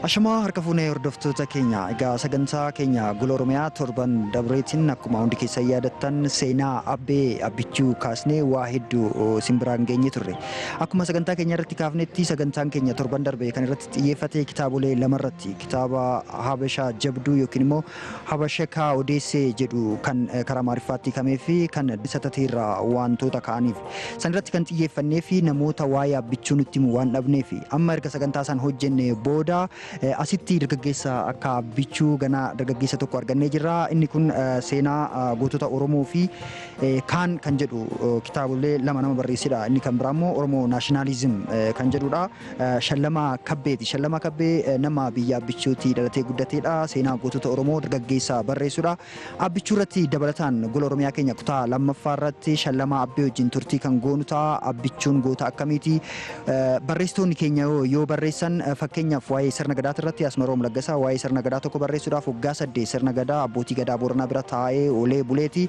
Ashamaa harka fuunee hordoftoota keenya, egaa sagantaa keenya Gola Oromiyaa torban dabreetiin akkuma hundi keessan yaadattan seenaa Abbee Abbichuu kaasnee waa hedduu simbiraan geenye turre. Akkuma sagantaa keenya irratti kaafnetti, sagantaan keenya torban darbe kan irratti xiyyeeffate kitaabolee lamarratti, kitaaba Habashaa Jabduu yookiin immoo Habashakaa Odeessee jedhu kan karaa Amaariffaatti hiikamee fi kan satateerraa wantoota ka'aniif san irratti kan xiyyeeffannee fi namoota waa'ee Abbichuu nutti himu waan dhabnee fi amma erga sagantaa san hojjenne booda asitti dargaggeessa akka Abbichuu ganaa dargaggeessa tokko argannee jirra. Inni kun seenaa gootota Oromoo fi kaan kan jedhu kitaabolee lama nama barreessedha. Inni kan biraa immoo Oromoo Nationalism kan jedhudha. Shallamaa Kabbeeti. Shallamaa Kabbee nama biyya Abbichuutti dhalatee guddateedha. Seenaa gootota Oromoo dargaggeessa barreessudha. Abbichuu irratti dabalataan Gola Oromiyaa keenya kutaa lammaffaa irratti Shallamaa Abbee wajjin turtii kan goonu ta'a. Abbichuun goota akkamiiti? Barreessitoonni keenya yoo barreessan, fakkeenyaaf waa'ee sirna gadaa irratti Asmaroom Laggasaa waa'ee sirna gadaa tokko barreessuudhaaf waggaa 8 sirna gadaa abbootii gadaa Booranaa bira taa'ee oolee buleeti.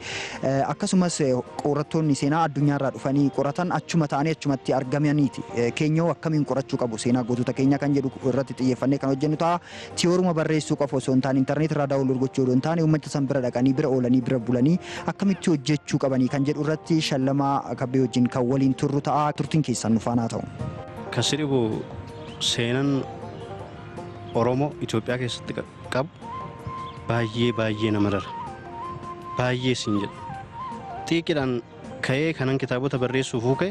Akkasumas qorattoonni seenaa addunyaarraa dhufanii qoratan achuma ta'anii achumatti argamaniiti. Keenyoo akkamiin qorachuu qabu seenaa gootota keenyaa kan jedhu irratti xiyyeeffannee kan hojjennu ta'a. Tiyooruma barreessuu qofa osoo hin taane, intarneet irraa download gochuu osoo hin taane, uummata san bira dhaqanii, bira oolanii, bira bulanii akkamitti hojjechuu qabanii kan jedhu irratti Shallamaa Kabbee wajjin kan waliin turru ta'a. Turtiin keessan nu faanaa ta'u. Kan si dhibu, seenan Oromoo Itoophiyaa keessatti qabu baay'ee baay'ee nama rara. Baay'ee siin jedha. Xiiqidhaan ka'ee kanan kitaabota barreessuuf ka'e,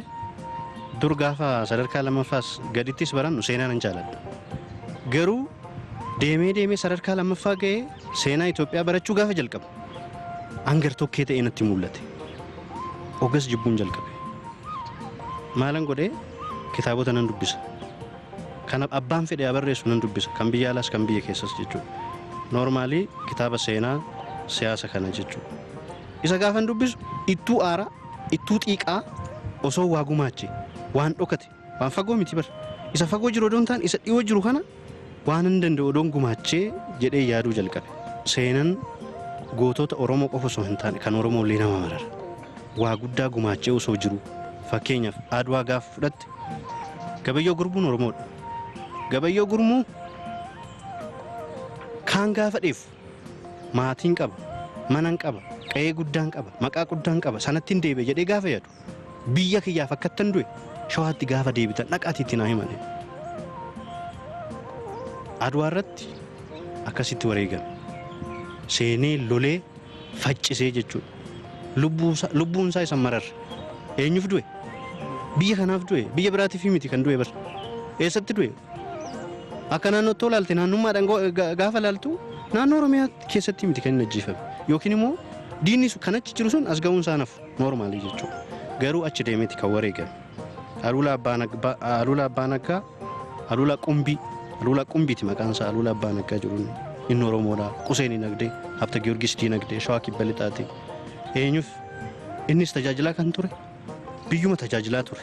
dur gaafa sadarkaa lammaffaas gadittis barannu seenaa nan jaaladha. Garuu deemee deemee sadarkaa lammaffaa ga'ee seenaa Itoophiyaa barachuu gaafa jalqabu hangar tokkee ta'ee natti mul'ate. Ogas jibbuun jalqabe. Maalan godhee, kitaabota nan dubbisa. Kana abbaan fedhe haa barreessu, nan dubbisa. Kan biyya alaas kan biyya keessas jechuudha. Normally kitaaba seenaa siyaasa kana jechuudha. Isa gaafan dubbisu ittuu aaraa, ittuu xiiqaa, osoo waa gumaache, waan dhokate, waan fagoo miti bar. Isa fagoo jiru odoon ta'an, isa dhiyoo jiru kana waan hin danda'u odoon gumaachee jedhee yaaduu jalqabe. Seenan gootota Oromoo qofa osoo hin taane kan Oromoo illee nama marara. Waa guddaa gumaachee osoo jiru, fakkeenyaaf Adwaa gaafa fudhatte, Gabayyoo Gurmuun Oromoodha. Gabayyoo Gurmuu kaan gaafa dheefu maatiin qaba, manan qaba, qe'ee guddaan qaba, maqaa guddaan qaba, sanatti hin deebi'e jedhee gaafa yaadu, biyya kiyyaaf akkattan du'e Shawaatti gaafa deebitan dhaqaatii itti naa himane. Adwaa irratti akkasitti wareegame. Seenee lolee faccisee jechuudha. Lubbuun isaa isa mararre. Eenyuuf du'e? Biyya kanaaf du'e. Biyya biraatiif miti kan du'e bar. Eessatti du'e? Akka naannootti ilaalte, naannummaadhaan gaafa ilaaltu, naannoo Oromiyaa keessatti miti kan inni ajjeefame. Yookiin immoo diinni kan achi jiru sun as ga'uun isaa nafu normally jechuudha. Garuu achi deemeeti kan wareegame. Aluulaa Abbaa Naggaa, Aluulaa Qumbii, Aluulaa Qumbiiti maqaan isaa, Aluulaa Abbaa Naggaa jiru inni Oromoodha. Quseen Dinagdee, Habta Giyoorgis Dinagdee, Shawaa Kibba Lixaati. Eenyuuf innis tajaajilaa kan ture? Biyyuma tajaajilaa ture.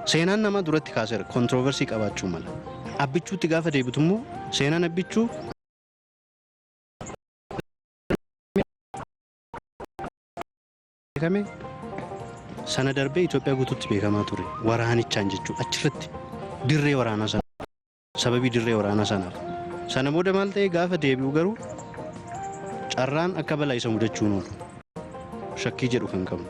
Seenaan nama duratti kaaseera, controversy qabaachuu mala. Abbichuutti gaafa deebitu immoo seenaan Abbichuu beekame sana darbee Itoophiyaa guutuutti beekamaa ture waraanichaan jechuudha, achirratti dirree waraanaa sana, sababii dirree waraanaa sanaaf. Sana booda maal ta'e? Gaafa deebi'u garuu carraan akka balaa isa mudachuun oolu shakkii jedhu kan qabnu.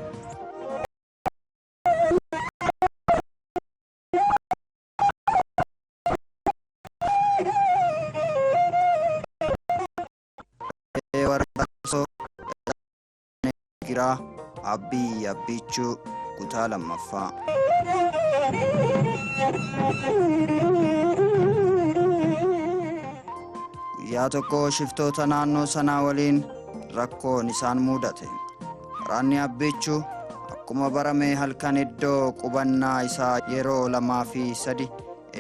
Warraaqsoo Giraa Abbii Abbichuu kutaa lammaffaa. Guyyaa tokko shiftoota naannoo sanaa waliin rakkoon isaan mudate. Waraanni Abbichuu akkuma barame halkan iddoo qubannaa isaa yeroo lamaa fi sadi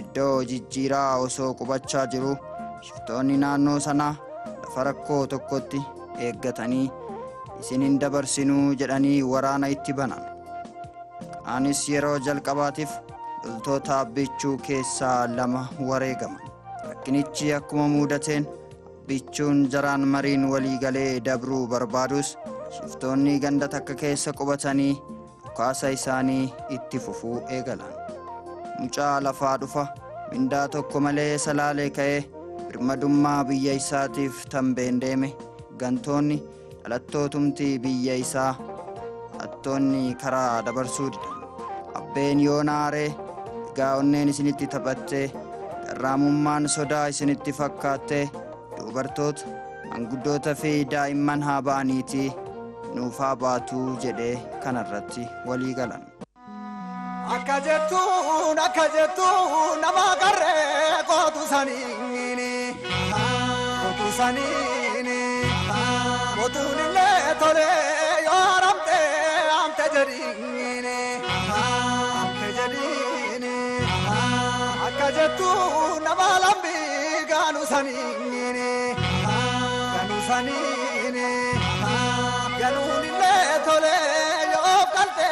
iddoo jijjiiraa osoo qubachaa jiru, shiftoonni naannoo sanaa lafa rakkoo tokkotti eeggatanii isin hin dabarsinuu jedhanii waraana itti banan. Kaanis yeroo jalqabaatiif loltoota Abbichuu keessaa lama wareegaman. Rakkinichi akkuma mudateen Abbichuun jaraan mariin walii galee dabruu barbaadus, shiftoonni ganda takka keessa qubatanii dhukaasa isaanii itti fufuu eegalan. Mucaa lafaa dhufa mindaa tokko malee Salaalee ka'ee Birmadummaa biyya isaatiif tambeen deeme gantoonni dhalattootumti biyya isaa hattoonni karaa dabarsuu didan. Abbeen yoona aaree egaa onneen isinitti taphattee garraamummaan sodaa isinitti fakkaattee dubartoota manguddoota fi daa'imman haa ba'aniitii nuuf haa baatuu jedhee kanarratti walii galan. Akka jettuun nama qarree kootu saniini kootu saniini kootuun illee tolee yoo haramte hamte jedhiini hamte jedhiini akka jettuun nama lambii gaanu saniini gaanu saniini galuun illee tolee yoo galte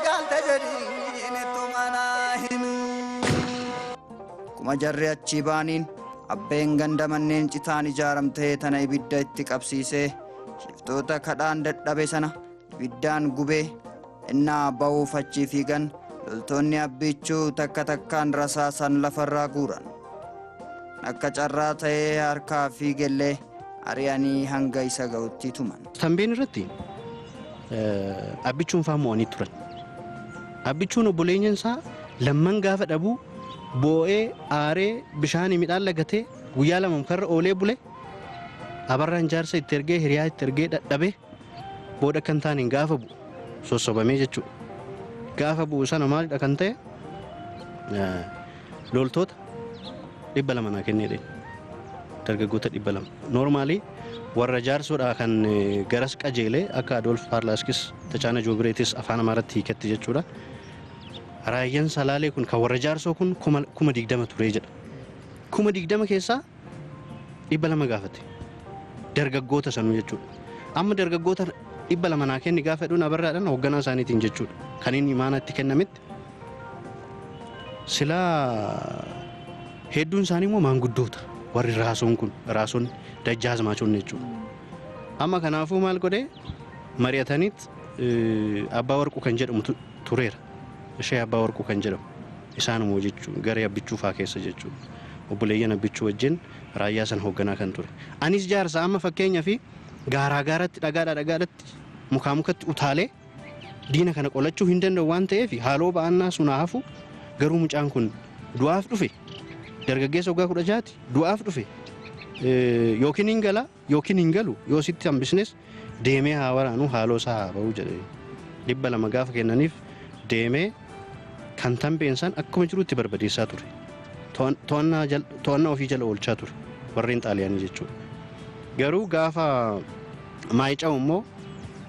galte jedhiini. Akkuma jarri achii baaniin abbeen ganda manneen citaan ijaaramtee tana ibidda itti qabsiisee shiftoota kadhaan dadhabe sana ibiddaan gubee innaa ba'uuf achii fiigan loltoonni abbichuu takka takkaan rasaasan lafarraa guuran. Akka carraa ta'ee harkaa fiigellee ari'anii hanga isa ga'utti tuman. Tambeen irratti abbichuun faa mo'anii turan. Abbichuun obboleeyyan isaa lamman gaafa dhabuu boo'ee aaree bishaanii midhaan lagatee guyyaa lama mukarra oolee bule abarraan jaarsa itti ergee hiriyaa itti ergee dadhabee booda kan taaniin gaafa bu'u sossobamee jechuudha. Gaafa bu'u sana maalidha kan ta'e loltoota 200 naa kennee dargaggoota 200. Noormaalii warra jaarsoodhaa kan garas qajeelee akka Adolf Paarlaaskis Tachaana Joobireetis afaan Amaaraatti hiiketti jechuudha. Raayyaan Salaalee kun kan warra jaarsoo kun 20,000 turee jedha. 20,000 keessaa 200 gaafate. Dargaggoota sanuu jechuudha. Amma dargaggoota 200 naa kenni gaafa jedhuun abarraadhaan hoogganaa isaaniitiin jechuudha. Kan inni imaanaatti kennametti. Silaa hedduun isaanii immoo maanguddoota warri raasoon kun raasoon dajjaazmaachoon jechuudha. Amma kanaafuu maal godhee mari'ataniit Abbaa Warquu kan jedhamu tureera. Ishee Abbaa Warquu kan jedhamu isaanuma jechuun garee abbichuu faa keessa jechuudha. Obboleeyyan abbichuu wajjin raayyaa sana hoogganaa kan ture. Anis jaarsa amma fakkeenyaa fi gaaraa gaaratti dhagaadhaa dhagaadhaatti mukaa mukatti utaalee diina kana qolachuu hin danda'u waan ta'eef haaloo ba'annaa sun haa hafu garuu mucaan kun du'aaf dhufe dargaggeessa waggaa 16 du'aaf dhufe yookiin hin gala yookiin hin galu yoo sitti hambisnes deemee haa waraanu haaloo isaa haa ba'u jedhe 200 gaafa kennaniif deemee kan tambeen san akkuma jirutti barbadeessaa ture. To'annaa ofii jala oolchaa ture warreen xaaliyaanii jechuudha. Garuu gaafa maayica'u immoo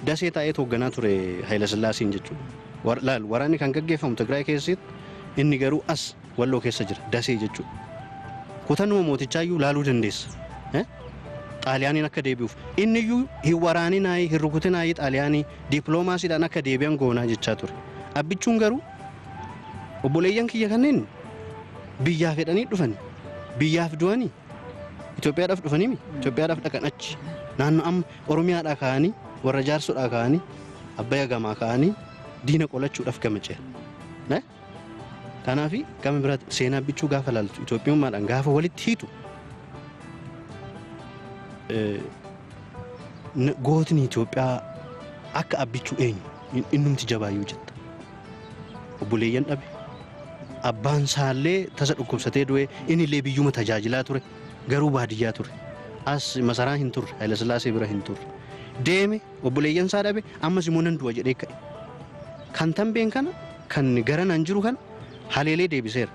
dasee taa'ee hoogganaa ture Hayilasillaasiin jechuudha. Laal waraanni kan gaggeeffamu Tigraay keessatti inni garuu as Walloo keessa jira dasee jechuudha. Kutannuma mootichaayyuu laaluu dandeessa. Xaaliyaaniin akka deebi'uuf inni iyyuu hin waraaninaayi hin rukutinaayi xaaliyaanii dippiloomaasiidhaan akka deebi'an goonaa jechaa ture. Abbichuun garuu obboleeyyan kiyya kanneen biyyaaf jedhanii dhufani biyyaaf du'anii Itoophiyaadhaaf dhufanii Itoophiyaadhaaf dhaqan achi naannoo amma Oromiyaadhaa ka'anii warra jaarsoodhaa ka'anii Abbayya gamaa ka'anii diina qolachuudhaaf gama ce'an. Kanaaf gama biraatti seenaa abbichuu gaafa laaltu Itoophiyummaadhaan gaafa walitti hiitu gootni Itoophiyaa akka abbichuu eenyu innumti jabaayyuu jetta. Obboleeyyan dhabe. Abbaan isaallee tasa dhukkubsatee du'e innillee biyyuma tajaajilaa ture garuu baadiyyaa ture. As masaraa hin turre Hayilasillaasee bira hin turre. Deeme obboleeyyan isaa dhabe ammas immoo nan du'a jedhee ka'e. Kan tambeen kana kan garanaan jiru kana haleelee deebiseera.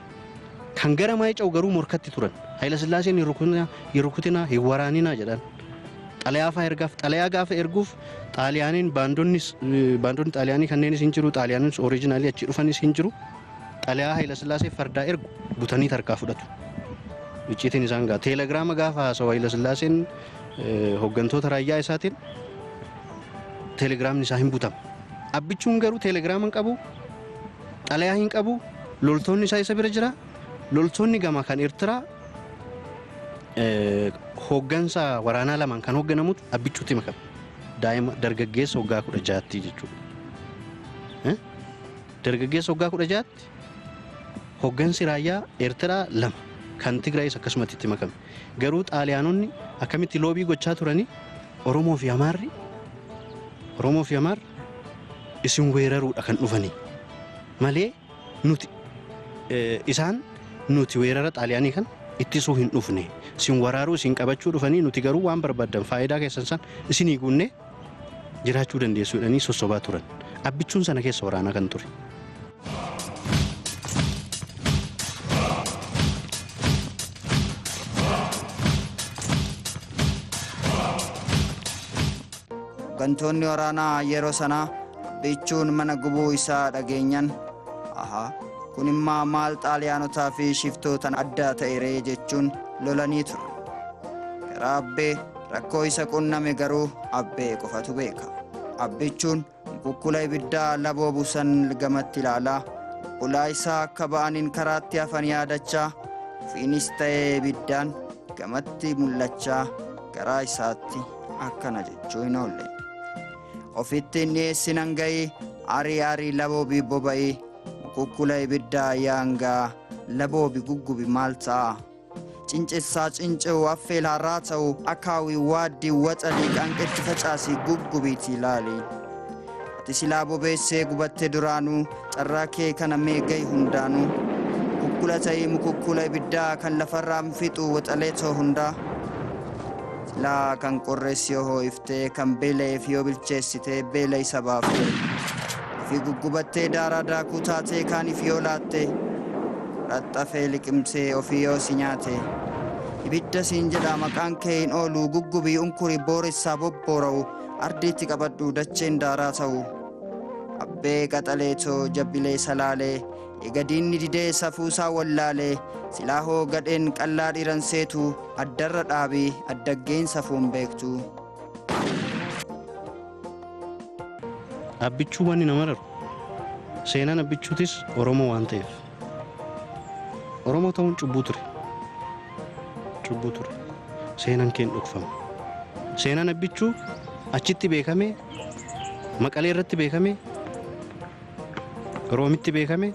Kan gara maayica'u garuu morkatti turan. Hayilasillaaseen hin rukutinaa hin waraaninaa jedhan. Xalayaa faa ergaaf xalayaa gaafa erguuf xaaliyaaniin baandonni xaaliyaanii kanneenis hin jiru xaaliyaaniin ooriijinaalii achi dhufanis hin jiru. Xalayaa Hayilasillaasee fardaa ergu butanii tarkaa fudhatu. Icciitiin isaan gaa teelegiraama gaafa haasawu Hayilasillaaseen hooggantoota raayyaa isaatiin teelegiraamni isaa hin butama. Abbichuun garuu teelegiraama hin qabu, xalayaa hin qabu, loltoonni isaa isa bira jira. Loltoonni gama kan Eertiraa hooggansa waraanaa lamaan kan hoogganamutu abbichuutti makama. Daa'ima dargaggeessa waggaa 16tti jechuudha. Dargaggeessa waggaa 16tti hooggansi raayyaa Eertiraa lama Kan Tigraayis akkasumatti itti makame. Garuu Xaaliyaanonni akkamitti lobby gochaa turanii Oromoo fi Amaarri Oromoo fi Amaarri isin weeraruudha kan dhufanii malee nuti isaan nuti weerara Xaaliyaanii kan ittisuu hin dhufne, isin waraaruu isin qabachuu dhufanii, nuti garuu waan barbaaddan faayidaa keessan san isinii guunnee jiraachuu dandeessu jedhanii sossobaa turan. Abbichuun sana keessa waraanaa kan ture. Hooggantoonni waraanaa yeroo sanaa Abbichuun mana gubuu isaa dhageenyan, "Ahaa, kun immoo maal Xaaliyaanotaa fi shiftootaan adda ta'e ree?" jechuun lolanii turan. Karaa Abbee rakkoo isa qunname garuu Abbee qofatu beeka. Abbichuun mukukkula ibiddaa laboo buusan gamatti ilaalaa, ulaa isaa akka ba'aniin karaatti hafan yaadachaa, ofiinis ta'ee ibiddaan gamatti mul'achaa garaa isaatti akkana jechuu hin oolle. "Ofitti hin dhiyeessinan ga'ii, arii arii laboobii boba'ii, mukukkula ibiddaa yaangaa laboobi guggubi maal ta'a? Cincessaa cinca'u, affeel harraa ta'u, akaawii waaddii waxalii, qaanqetti facaasii guggubiitii ilaali. Ati silaa bobeessee gubatte duraanuu, carraa kee kana mee ga'i hundaanuu. Mukukkula ta'ii, mukukkula ibiddaa kan lafarraan fixu waxalee ta'u hundaa. Silaa kan qorreessi yoo hoo'iftee, kan beela'eef yoo bilcheessitee beela isa baaftee. Ofii guggubattee daaraa daakuu taatee kaaniif yoo laatte, raxxafee liqimsee ofii yoo si nyaate. Ibidda siin jedha, maqaan kee hin oolu, guggubii unkurii booressaa bobboora'u, ardiitti qabadhu dacheen daaraa ta'u. Abbee qaxaleetoo jabbilee salaalee, eegadiinni didee safuusaa wallaalee, silaa hoo gadheen qallaa dhiiran seetu, addarra dhaabii addaggeen safuun beektu." Abbichuu wanni nama raru seenaan Abbichuutis Oromoo waan ta'eef, Oromoo ta'uun cubbuu ture. Cubbuu ture. Seenaan keen dhokfama. Seenaan Abbichuu achitti beekame, Maqalee irratti beekame, Roomitti beekame,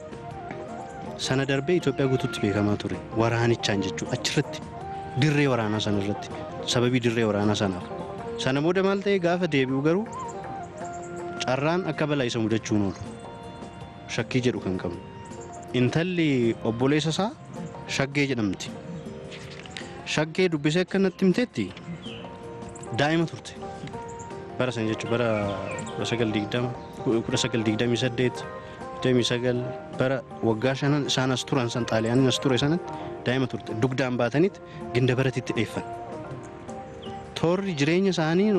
sana darbee Itoophiyaa guutuutti beekamaa ture. Waraanichaan jechuudha, achirratti dirree waraanaa sana irratti, sababii dirree waraanaa sanaaf. Sana booda maal ta'e? Gaafa deebi'u garuu carraan akka balaa isa mudachuun oolu shakkii jedhu kan qabnu. Intalli obboleessa isaa Shaggee jedhamti. Shaggee dubbisee akka natti himtetti daa'ima turte. Bara sana jechuun bara 1920, 1928, 29, bara waggaa shanan isaan as turan san, Xaaliyaaniin as ture sanatti daa'ima turte. Dugdaan baatanitti Ginda Baratitti dheeffan. Toorri jireenya isaanii,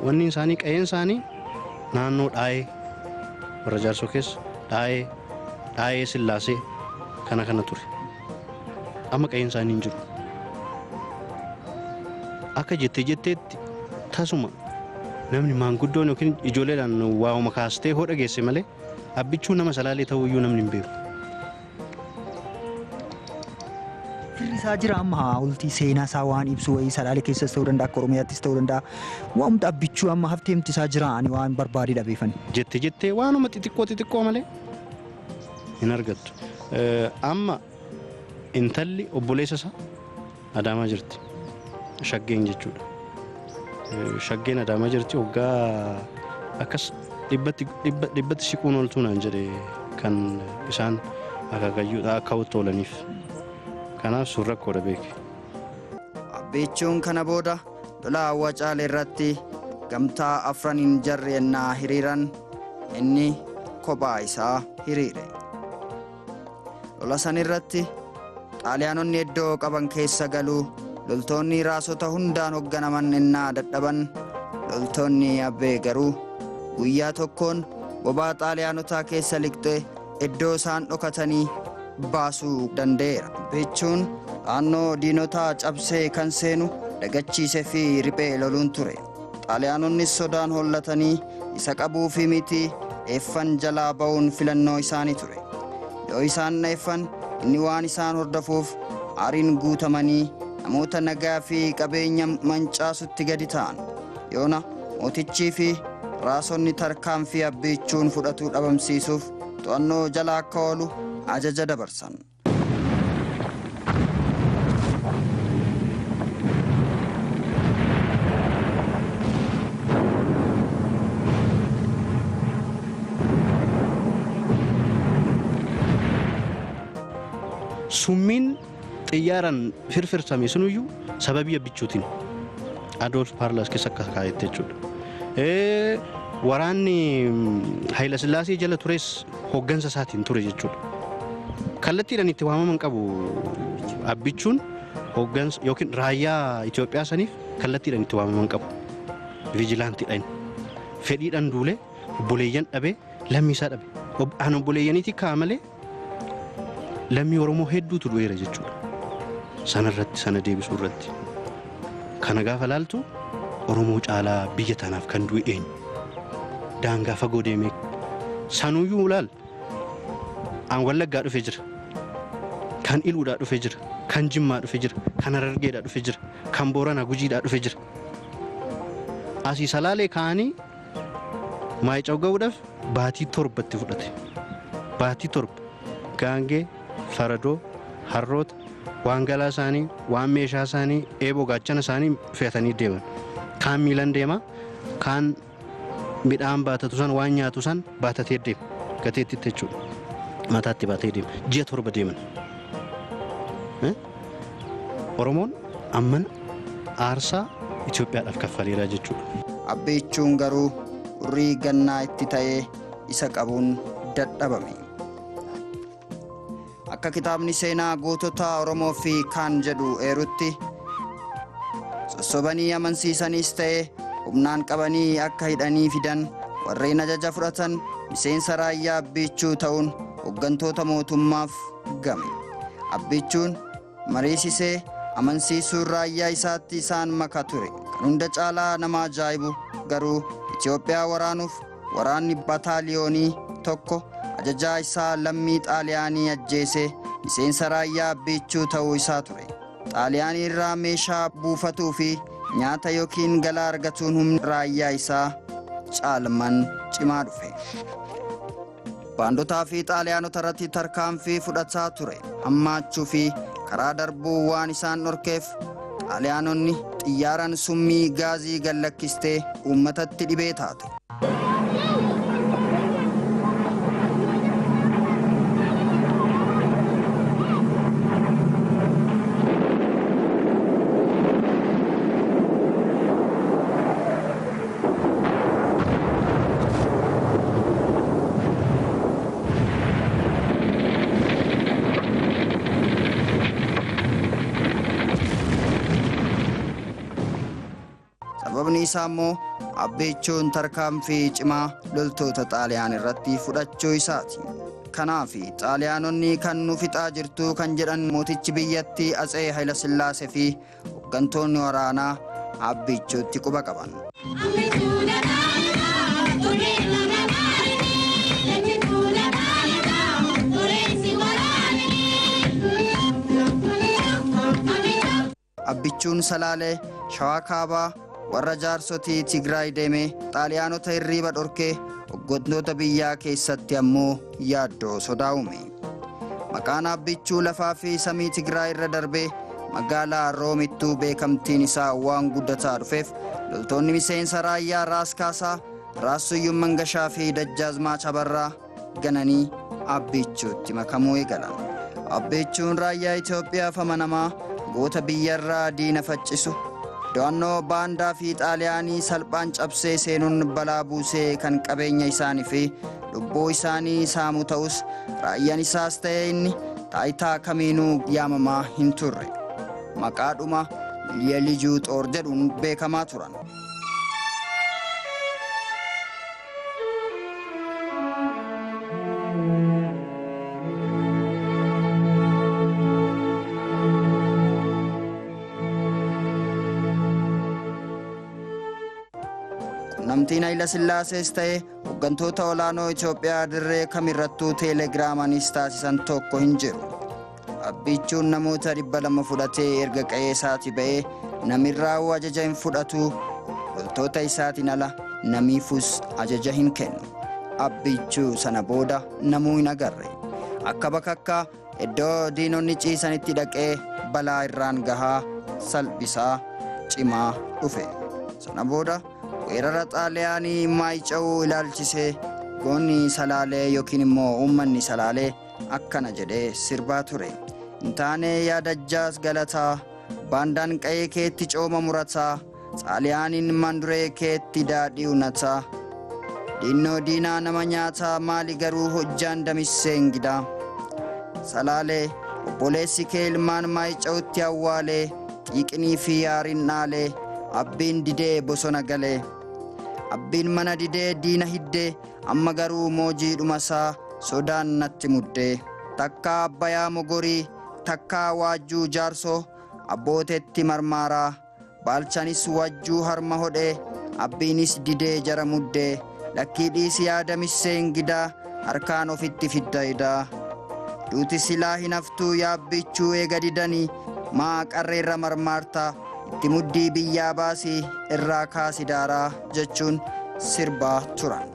wanni isaanii, qe'een isaanii naannoo Dhaayee warra Jaarsoo keessa, Dhaayee, Dhaayee Sillaasee kana kana ture. Amma qe'een isaanii hin jiru. Akka jettee jetteetti tasuma namni maanguddoon yookiin ijoolleedhaan waa'uma kaastee hoo dhageesse malee Abbichuu nama Salaalee ta'uu iyyuu namni hin beeku. Firri isaa jira amma hawultii seenaa isaa waan ibsu wayii Salaalee keessas ta'uu danda'a, akka Oromiyaattis ta'uu danda'a. Waanuma Abbichuu amma hafteemti isaa jira, ani waan barbaade dhabeefan. Jette jettee waanuma xixiqqoo xixiqqoo malee hin argattu. Amma intalli obboleessa isaa Adaamaa jirti. Shaggeen jechuudha. Shaggeen Adaamaa jirti, waggaa akkas dhibbatti dhibbatti siquun ooltuu naan jedhe kan isaan akaakayyuudha akka oolaniif. Kanaaf sun rakkoodha beeke. Abbichuun kana booda lola Wacaale irratti gamtaa afraniin jarri ennaa hiriiran inni kophaa isaa hiriire. Lola san irratti Xaaliyaanonni iddoo qaban keessa galuu loltoonni raasota hundaan hoogganaman ennaa dadhaban, loltoonni Abbee garuu guyyaa tokkoon bobaa Xaaliyaanotaa keessa liqxee iddoo isaan dhokatanii baasuu danda'eera. Abbichuun naannoo diinotaa cabsee kan seenu dagachiisee fi riphee loluun ture. Xaaliyaanonnis sodaan hollatanii isa qabuu fi miti dheeffan jalaa ba'uun filannoo isaanii ture. Yoo isaan dheeffan inni waan isaan hordofuuf aariin guutamanii namoota nagaa fi qabeenya mancaasutti gadi ta'an. Yoona mootichii fi raasonni tarkaanfii Abbichuun fudhatuu dhabamsiisuuf to'annoo jala akka oolu ajaja dabarsan. Summiin xiyyaaraan firfirsame sunuyyuu sababii Abbichuutiin Adolf Paarlaas keessa akka kaa'etti jechuudha. Waraanni Hayila Sillaasee jala tures hooggansa isaatiin ture jechuudha. Kallattiidhaan itti waamaman qabu Abbichuun hooggansa yookiin raayyaa Itoophiyaa saniif kallattiidhaan itti waamaman qabu. Viijilaantiidhaan fedhiidhaan duulee obboleeyyan dhabee lammii isaa dhabe. An obboleeyyaniitii ka'a malee lammii Oromoo hedduutu du'eera jechuudha. Sanarratti sana deebisuu irratti. Kana gaafa laaltu Oromoo caalaa biyya tanaaf kan du'e eenyu? Daangaa fagoo deemee sanuyyuu laal an Wallaggaa dhufee jira. Kan Iluudhaa dhufee jira. Kan Jimmaa dhufee jira. Kan Harargeedhaa dhufee jira. Kan Booranaa Gujiidhaa dhufee jira. Asii Salaalee ka'anii Maayica'u ga'uudhaaf baatii torbatti fudhate. Baatii 7 gaangee, faradoo, harroota, waan galaa isaanii, waan meeshaa isaanii, eeboo gaachana isaanii fe'atanii deeman. Kaan miilan deema, kaan midhaan baatatu san waan nyaatu san baatatee deema. Gateettitti jechuudha. Mataatti baatee deema. Ji'a 7 deeman. Oromoon amman aarsaa Itoophiyaadhaaf kaffaleera jechuudha. Abbichuun garuu hurrii gannaa itti ta'ee isa qabuun dadhabame. Akka kitaabni seenaa gootota Oromoo fi kaan jedhu eerutti sossobanii amansiisaniis ta'e humnaan qabanii akka hidhanii fidan warreen ajaja fudhatan miseensa raayyaa Abbichuu ta'uun hooggantoota mootummaaf game. Abbichuun mariisisee amansiisuun raayyaa isaatti isaan maka ture. Kan hunda caalaa nama ajaa'ibu garuu Itoophiyaa waraanuuf waraanni bataaliyoonii tokko ajajaa isaa lammii Xaaliyaanii ajjeesee miseensa raayyaa Abbichuu ta'uu isaa ture. Xaaliyaanii irraa meeshaa buufatuu fi nyaata yookiin galaa argatuun humni raayyaa isaa caalman cimaa dhufe. Baandotaa fi Xaaliyaanota irratti tarkaanfii fudhataa ture. Hammaachuu fi karaa darbuu waan isaan dhorkeef Xaaliyaanonni xiyyaaraan summii gaazii gallakkistee uummatatti dhibee taate. Sababni isaa immoo Abbichuun tarkaanfii cimaa loltoota Xaaliyaan irratti fudhachuu isaati. Kanaaf Xaaliyaanonni kan nu fixaa jirtu kan jedhan mootichi biyyattii Atsee Hayilasillaasee fi hooggantoonni waraanaa Abbichuutti quba qaban. Abbichuun Salaalee, Shawaa Kaabaa, warra jaarsotii Tigraay deemee Xaaliyaanota hirriiba dhorkee hooggantoota biyyaa keessatti ammoo yaaddoo sodaa uume. Maqaan Abbichuu lafaa fi samii Tigraay irra darbee magaalaa Roomittuu beekamtiin isaa waan guddataa dhufeef loltoonni miseensa raayyaa Raas Kaasaa, Raas Suyyum Mangashaa fi Dajjaazmaach Abarraa gananii Abbichuutti makamuu eegalan. Abbichuun raayyaa Itoophiyaaf amanamaa goota biyyarraa diina faccisu do'annoo baandaa fi Xaaliyaanii salphaan cabsee seenuun balaa buusee kan qabeenya isaanii fi lubbuu isaanii saamu ta'us raayyaan isaas ta'e inni taayitaa kamiinuu yaamamaa hin turre. Maqaadhuma Yelijuu Xoor jedhuun beekamaa turan. Quunnamtiin Hayila Sillaasees ta'e hooggantoota olaanoo Itoophiyaa dirree kamirrattuu teelegiraamanis taasisan tokko hin jiru. Abbichuun namoota 200 fudhatee erga qe'ee isaatii ba'ee namirraa ajaja hin fudhatu, loltoota isaatiin ala namiifus ajaja hin kennu. Abbichuu sana booda namuu hin agarre. Akka bakakkaa iddoo diinonni ciisanitti dhaqee balaa irraan gahaa salphisaa cimaa dhufe. Sana booda weerara Xaaliyaanii Maayica'uu ilaalchisee goonni Salaalee yookiin immoo uummanni Salaalee akkana jedhee sirbaa ture. Hin taane yaadajjaas galataa, baandaan qa'ee keetti cooma murataa, xaaliyaaniin manduree keetti daadhii unataa. Diinnoo diinaa nama nyaataa maali garuu hojjaan damisseen gidaa. Salaalee obboleessi kee ilmaan maayica'utti awwaalee, xiiqinii fi yaariin dhaalee, abbiin didee bosona galee. Abbiin mana didee diina hiddee, amma garuu moojii dhumasaa sodaan natti muddee. Takkaa abbayaa mogorii, takkaa waajjuu jaarsoo, abbootetti marmaaraa, baalchanis wajjuu harma hodhee, abbiinis didee jara muddee, lakkii dhiisi yaadamisseen gidaa, harkaan ofitti fidda idaa. Duuti silaa hin haftuu yaabbichuu eega didanii, maa qarreerra marmaartaa, itti muddii biyyaa baasii irraa kaasi daaraa jechuun sirbaa turan.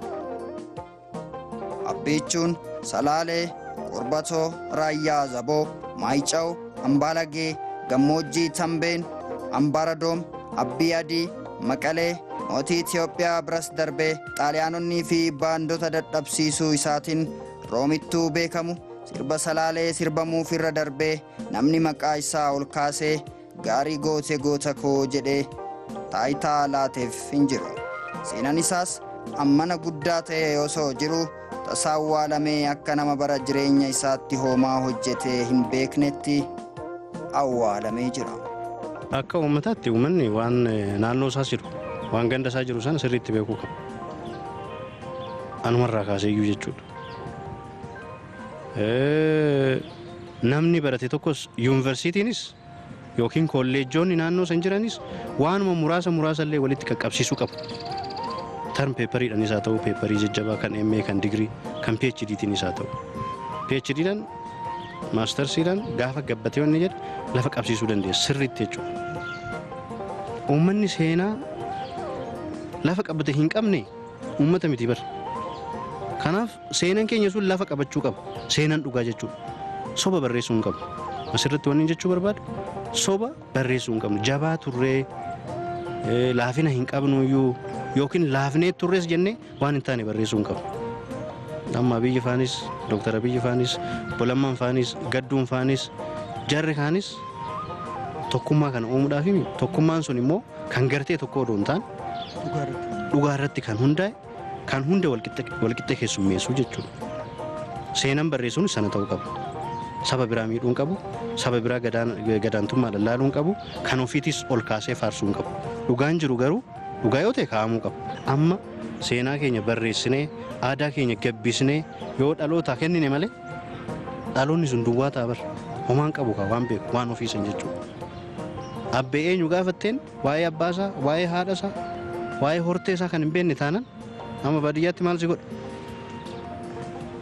Abbiichuun Salaalee, Qorbatoo, Raayyaa Zaboo, Maayica'u, Ambaalagee, Gammoojjii Tambeen, Ambaradoom, Abbii Adii, Maqalee, mootii Itiyoophiyaa biras darbee Xaaliyaanonnii fi baandota dadhabsiisuu isaatiin Roomittuu beekamu sirba Salaalee sirbamuuf irra darbee namni maqaa isaa ol kaasee gaarii goote goota koo jedhee taayitaa laateef hin jiru. Seenaan isaas ammana guddaa ta'e osoo jiru tasaa awwaalamee akka nama bara jireenya isaatti hoomaa hojjetee hin beeknetti awwaalamee jira. Akka uummataatti uummanni waan naannoo isaa jiru, waan ganda isaa jiru sana sirriitti beekuu qaba. Anumarraa kaasee iyyuu jechuudha. Namni barate tokkos yuunivarsiitiinis yookiin kolleejjoonni naannoo san jiranis waanuma muraasa muraasa illee walitti qaqqabsiisuu qabu. Term peepariidhaanis haa ta'u, peeparii jajjabaa kan MA, kan digirii, kan PhDtiinis haa ta'u. PhDdhaan maastarsiidhaan gaafa gabbatee wanni jedhu lafa qabsiisuu dandeessa sirriitti jechuudha. Uummanni seenaa lafa qabate hin qabne uummata miti bara. Kanaaf seenaan keenya sun lafa qabachuu qaba. Seenaan dhugaa jechuudha. Soba barreessuu hin qabnu. Asirratti wanni jechuu barbaadu soba barreessuu hin qabnu. Jabaa turree laafina hin qabnu iyyuu yookiin laafnee turrees jennee waan hin taane barreessuu hin qabnu. Amma Abiyyi faanis, Dooktar Abiyyi faanis, Bolammaan faanis, Gadduun faanis, jarri kaanis tokkummaa kana uumuudhaaf tokkummaan sun immoo kan gartee tokko odoo hin taane dhugaa irratti kan hundaa'e kan hunda walqixxee keessummeessuu jechuudha. Seenaan barreessuun sana ta'uu qaba. Saba biraa miidhuu hin qabu, saba biraa gadaantummaadhaan laaluu hin qabu, kan ofiitis ol kaasee faarsuu hin qabu. Dhugaan jiru garuu dhugaa yoo ta'e kaa'amuu qaba. Amma seenaa keenya barreessinee, aadaa keenya gabbisnee yoo dhalootaa kennine malee dhaloonni sun duwwaa ta'a bara. Homaan qabu kaa waan beeku waan ofiisan jechuudha. Abbee eenyu gaafatteen waa'ee abbaasaa, waa'ee haadhasaa, waa'ee horteesaa kan hin beekne taanan amma baadiyyaatti maal si godha?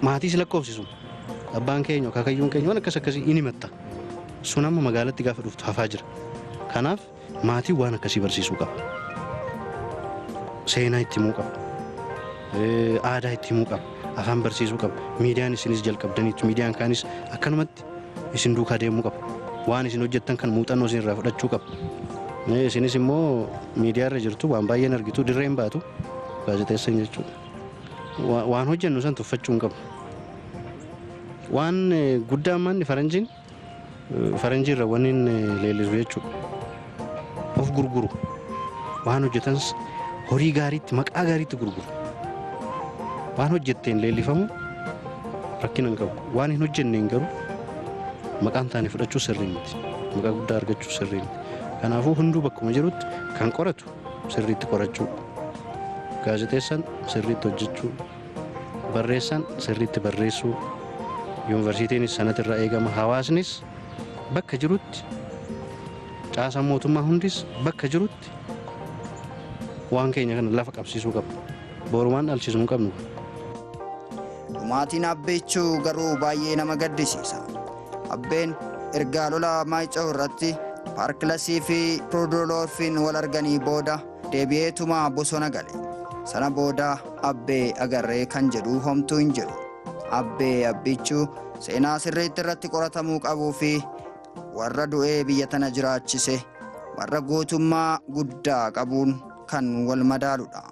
Maatiis lakkoofsisu. Abbaan keenya, akaakayyuun keenya waan akkas akkasii in himatta. Sun amma magaalatti gaafa dhuftu hafaa jira. Kanaaf maatiin waan akkasii barsiisuu qaba. Seenaa itti himuu qaba. Aadaa itti himuu qaba. Afaan barsiisuu qaba. Miidiyaan isinis jalqabdaniitu miidiyaan kaanis akkanumatti isin duukaa deemuu qaba. Waan isin hojjettan kan muuxannoo isin irraa fudhachuu qaba. Isinis immoo miidiyaa irra jirtu waan baay'een argitu dirreen baatu gaazexeessan jechuudha. Waan hojjennu san tuffachuu hin qabu. Waan guddaa manni faranjiin faranjii irra wanni inni leellisu jechuudha. Of gurguru. Waan hojjetan horii gaariitti maqaa gaariitti gurguru. Waan hojjetteen leellifamu rakkina hin qabu. Waan hin hojjenneen garuu maqaan taane fudhachuu sirrii miti. Maqaa guddaa argachuu sirrii miti. Kanaafuu hunduu bakkuma jirutti kan qoratu sirriitti qorachuu. Gaazexeessaan sirriitti hojjechuu. Barreessaan sirriitti barreessuu. Yuunivarsiitiinis sanatti irraa eegama. Hawaasnis bakka jirutti caasaan mootummaa hundis bakka jirutti waan keenya kana lafa qabsiisuu qaba. Borumaan dhalchisuu hin qabnu. Dhumaatiin Abbichuu garuu baay'ee nama gaddisiisa. Abbeen ergaa lola Maayica'u irratti Paarkilasii fi Roodoloofiin wal arganii booda deebi'eetuma bosona gale. Sana booda Abbee agarree kan jedhu homtuu hin jiru. Abbee Abbichuu seenaa sirriitti irratti qoratamuu qabuu fi warra du'ee biyya tana jiraachise warra gootummaa guddaa qabuun kan wal madaaludha.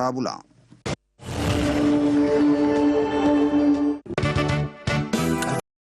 Horaa bulaa.